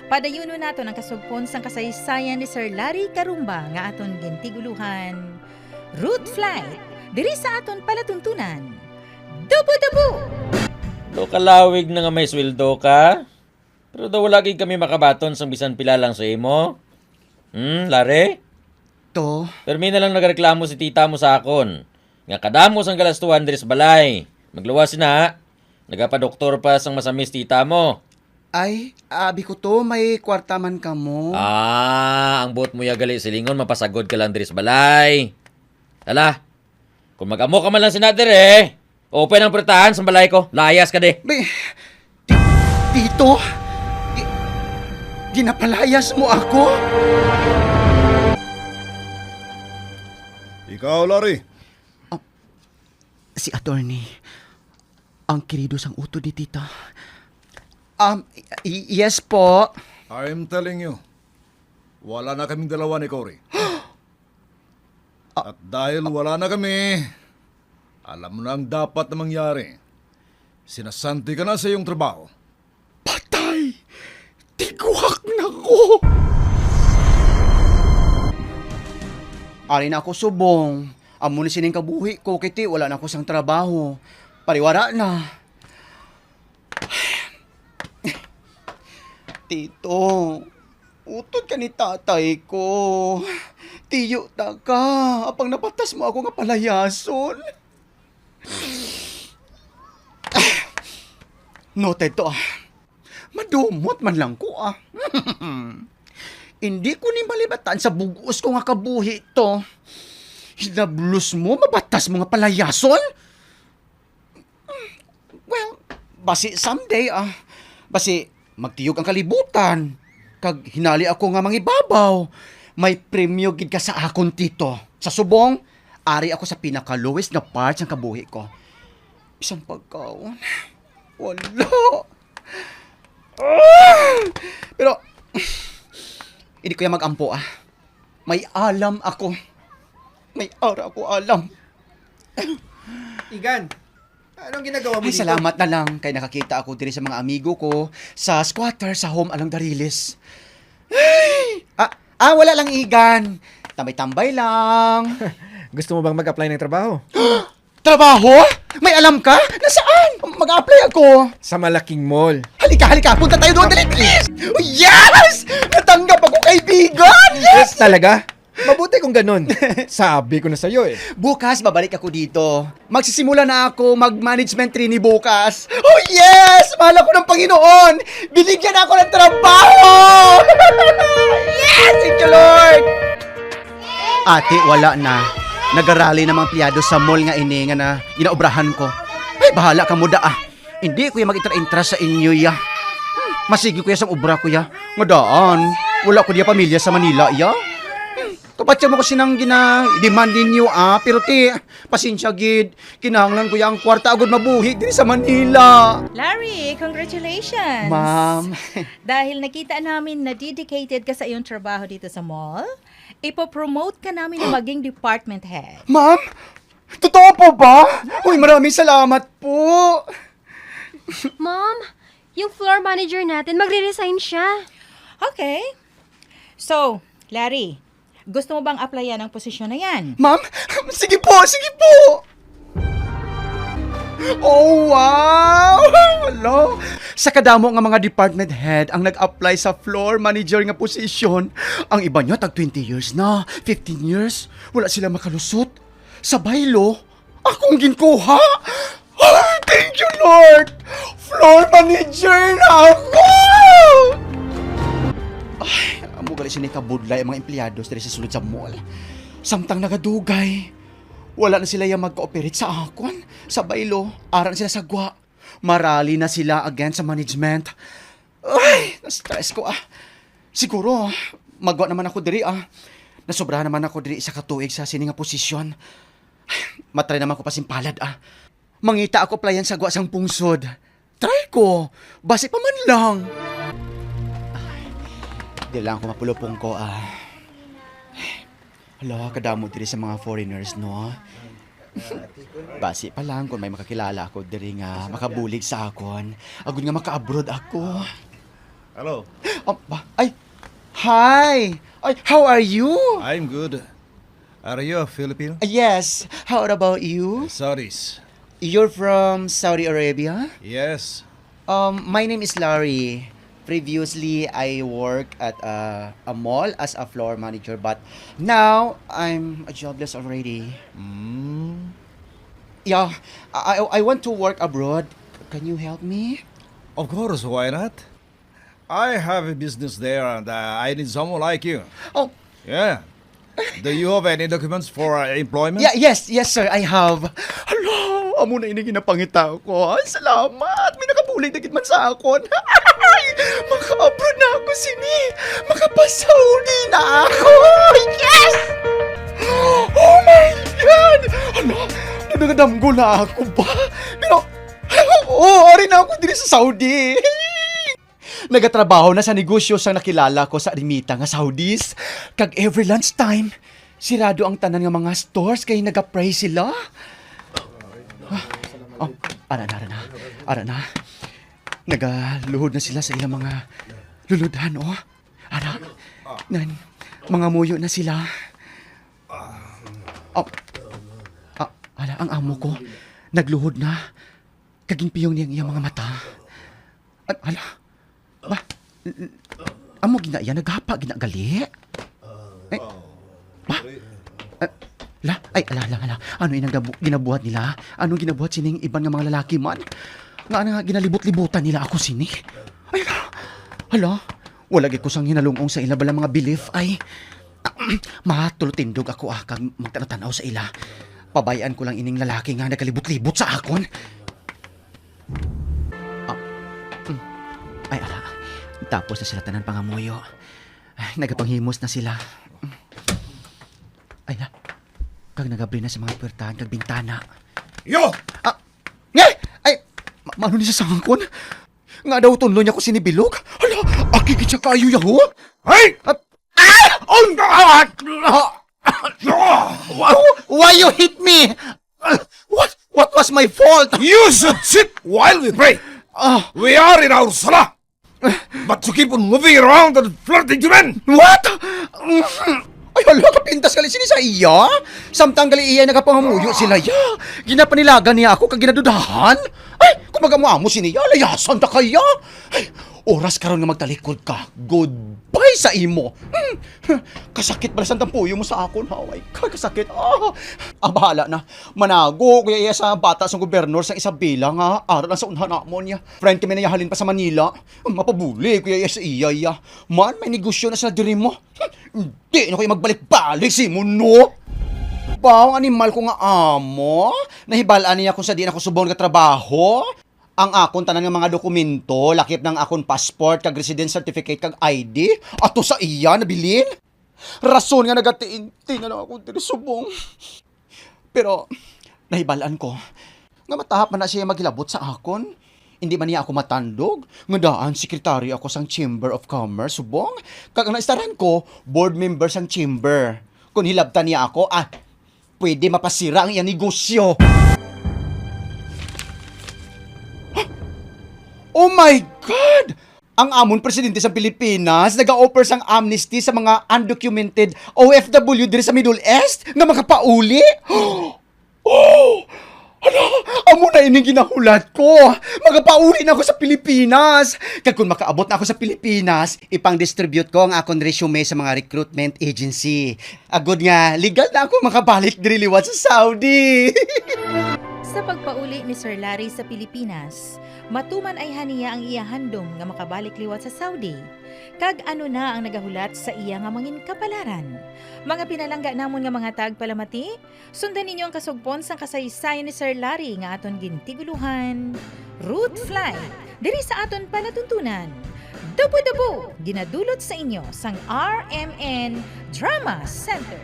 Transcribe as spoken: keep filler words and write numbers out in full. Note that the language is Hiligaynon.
Padayunon naton ang kasugpon sang kasaysayan ni Sir Larry Carumba nga aton gintig-ulohan, Root Flight, diri sa aton palatuntunan. Dubu-dubu! Daw kalawig na nga may sweldo ka, pero daw wala gid kami makabaton sang bisan pila lang sa imo. Hmm, Larry? To? Permi na lang nagareklamo si tita mo sa akon, nga kadamo sang galastuhan diri sa balay. Magluwas na, ha? Nagapadoktor pa sang masamis tita mo. Ay, abi ko to, may kwarta man kamo. Ah, ang buot mo ya gali silingon, mapasagod ka lang diri sa balay. Ala, kung mag-amo ka man lang sina diri, open ang purtahan sa balay ko. Layas ka di. Be, ti-, tito, gi-, ginapalayas mo ako? Ikaw, Larry. Ah, si attorney, ang kirido sang utod ni tita. Um, y-, y-, yes po. I'm telling you, wala na kaming dalawa ni Cory. Ah. At dahil wala na kami, alam mo na ang dapat na mangyari. Sinasanti ka na sa iyong trabaho. Patay! Tiguhak na ko! Ari na ako subong. Amo ni sining kabuhi ko, kay ti wala na ko sang trabaho. Pariwara na. Tito, utod ka ni tatay ko. Tiyo ta ka, apang napatas mo ako nga palayason. Noted to, ah. Madumot man lang ko, ah. Hindi ko ni malibatan sa bug-os ko nga kabuhi to. Hinablos mo, mabatas mo nga palayason? Well, basi someday, ah, basi magtiyog ang kalibutan, kag hinali ako nga mangibabaw, may premyo gid ka sa akon, tito. Sa subong, ari ako sa pinaka-lowest nga part sang kabuhi ko. Bisan pagkaon, wala. Ah! Pero, hindi ko yan mag-ampo, ah. May alam ako. May ara ako alam. Igan, anong ginagawa mo Ay, dito? Salamat na lang kay nakakita ako diri sa mga amigo ko sa squatter sa Home Along Dariles. Ay! Ah, ah, wala lang, Igan. Tambay-tambay lang. Gusto mo bang mag-apply ng trabaho? Trabaho? May alam ka? Nasaan? Mag-apply ako. Sa malaking mall. Halika, halika. Punta tayo doon. Dali, please. Oh, yes! Natanggap ako, kaibigan! Yes! Yes, talaga? Mabuti kung ganun. Sabi ko na sa'yo eh. Bukas, babalik ako dito. Magsisimula na ako mag-management trainee bukas. Oh, yes! Mahal ako ng Panginoon! Binigyan ako ng trabaho! Yes! Thank you, Lord! Ate, wala na. Nagarali na mga empleyado sa mall nga ini nga na ginaobrahan ko. Ay, bahala ka mo da, ah. Hindi ko ya mag-intra-intra sa inyo, ya. Hmm, masigi ko ya sang obra ko, ya. Nga daan, wala ko diya pamilya sa Manila, ya. Hmm, kapatya mo ko sinang gina-demand ninyo, ah. Pero ti, pasensya gid. Kinahanglan ko ya ang kwarta agud mabuhi diri sa Manila. Larry, congratulations! Ma'am. Dahil nakita namin na dedicated ka sa iyong trabaho dito sa mall, ipopromote ka namin na maging department head. Ma'am? Totoo po ba? Uy, maraming salamat po. Ma'am, yung floor manager natin, magre-resign siya. Okay. So, Larry, gusto mo bang applyan ang posisyon na yan? Ma'am, sige po, sige po. Oh, wow! Hello? Sa kadamo nga mga department head ang nag-apply sa floor manager nga posisyon, ang iba niya tag twenty years na, fifteen years, wala sila makalusot. Sa baylo, akong ginkuha. Oh, thank you, Lord! Floor manager na ako! Ay, amo gali sini kabudlay ang mga empleyado diri sa sulod sa mall. Samtang nagadugay, wala na sila yang mag-cooperate sa akon. Sa baylo, ara na sila sa gwa. Marali na sila against sa management. Ay, na-stress ko, ah. Siguro, magwa naman ako diri, ah. Nasobra naman ako diri sa katuig sa sini nga posisyon. Matry naman ko pasimpalad, ah. Mangita ako applyan sa gwa sang pungsod. Try ko. Basi pa man lang. Ay, di lang ako mapulupong ko, ah. Hala, kadamo diri sa mga foreigners, no? Basi pa lang kung may makakilala ako diri nga makabulig sa akon, agud nga maka-abroad ako. Hello. Oh, ba- ay, hi. Ay, how are you? I'm good. Are you a Filipino? Yes. How about you? Saudis. You're from Saudi Arabia? Yes. Um, my name is Larry. Previously, I work at uh, a mall as a floor manager, but now I'm a jobless already. Mm. Yeah, I, I I want to work abroad. Can you help me? Of course, why not? I have a business there and uh, I need someone like you. Oh, Yeah. Do you have any documents for uh, employment? Yeah, yes, yes, sir, I have. Hala, amo na ini ginapangita ko. Ay, salamat. May nakabulig na gid man sa akon. Maka-abroad na ako sini. Makapasauli na ako. Yes! Oh my God! Hala, nadamgo na ako ba? Pero, oh, ari na ako diri sa Saudi. Nagatrabaho na sa negosyo sang nakilala ko sa Ermita nga Saudis. Kag every lunchtime, sirado ang tanan nga mga stores kay nagapray sila. Ah, oh, ara na, ara na. Ara na. Nagaluhod na sila sa ilang mga luludhan, oh. Ara, nan, mga muyo na sila. Oh, ah, ala, ang amo ko, nagluhod na. Kag ginpiyong niya ang iyang mga mata. At, hala, ba, n- n- amo gina iya, naghapa gina gali. Ay, ba? Ah, la, ay, ala, ala, ala. Ano inang gabu- ginabuhat nila? Anong ginabuhat sining iban nga mga lalaki man? Nga nga ginalibot-libutan nila ako sini? Ay, ala, wala gid ko sang hinalungong sa ila bala mga belief ay matulotindog ako ah, kag magtanaw-tanaw sa ila. Pabayaan ko lang ining lalaki nga nagalibot-libot sa akon. Ah, mm. Ay, ala. Tapos na sila tanan pangamuyo. Ay, nagapanghimos na sila. Ay, la. Kag nagabri na sa mga puwertahan kag bintana. Yo! Ah! Ay! Ay! Ma- Mano ni sa sangkon? Nga daw tunlo niya ko sinibilog? Hala, aki gid siya kayo, yaho? Hey! Ah! Ah! Oh, no! Why, why you hit me? What, what was my fault? You should sit while we pray. Ah, We are in our salah. But you keep on moving around and flirting to men. What? Ay, hala, kapintas gali sini sa iya. Samtang gali iya nagapangamuyo sila, ya. Ginapanilagan niya ako kag ginadudahan. Ay, kung mag-amo-amo sini, ya, layasan ta kaya. Ay, oras karon nga magtalikod ka. Goodbye sa imo. Hmm. Kasakit bala sang tampuyo mo sa akon, ha? Oh my God, kasakit. Ah, ah, bahala na. Manago, kuya iya sa bata sang gobernor sang Isabela nga ara lang sa unhan namon niya. Friend kami na iya halin pa sa Manila. Mapabuli, kuya iya sa iya, iya. Man, may negosyo na sila diri mo. Hindi na ko magbalik-balik sa imo, no? Baw, animal ko nga amo. Nahibal-an niya kung sa diin ako subong nagatrabaho. Ang akon tanan nga mga dokumento, lakip ng akon passport, kag residence certificate, kag I D, ato sa iya nabilin. Rason nga nagatiingting na lang ako diri subong. Pero nahibal-an ko nga matahap man na siya maghilabot sa akon. Hindi man niya ako matandog nga daan sekretaryo ako sang Chamber of Commerce, subong. Kag ang naistaran ko, board member sang chamber. Kung hilabtan niya ako, ah, pwede mapasira ang iyang negosyo. Oh my God! Ang amon presidente sa Pilipinas naga-offer sang amnesty sa mga undocumented O F W diri sa Middle East nga makapauli. Oh! Hala, amo na ining ginahulat ko. Magapauli na ako sa Pilipinas. Kag kung makaabot na ako sa Pilipinas, ipang-distribute ko ang akon resume sa mga recruitment agency. Agod nga legal na ako makabalik diri liwat sa Saudi. Sa pagpauli ni Sir Larry sa Pilipinas, matuman-ayhan niya ang iya handom nga makabalik liwat sa Saudi, kag ano na ang nagahulat sa iya nga mangin kapalaran. Mga pinalangga namon nga mga tagpalamati, sundan ninyo ang kasugpon sang kasaysayan ni Sir Larry nga aton gintigulohan, Root Flight, diri sa aton palatuntunan, Dabo-Dabo, ginadulot sa inyo sang R M N Drama Center.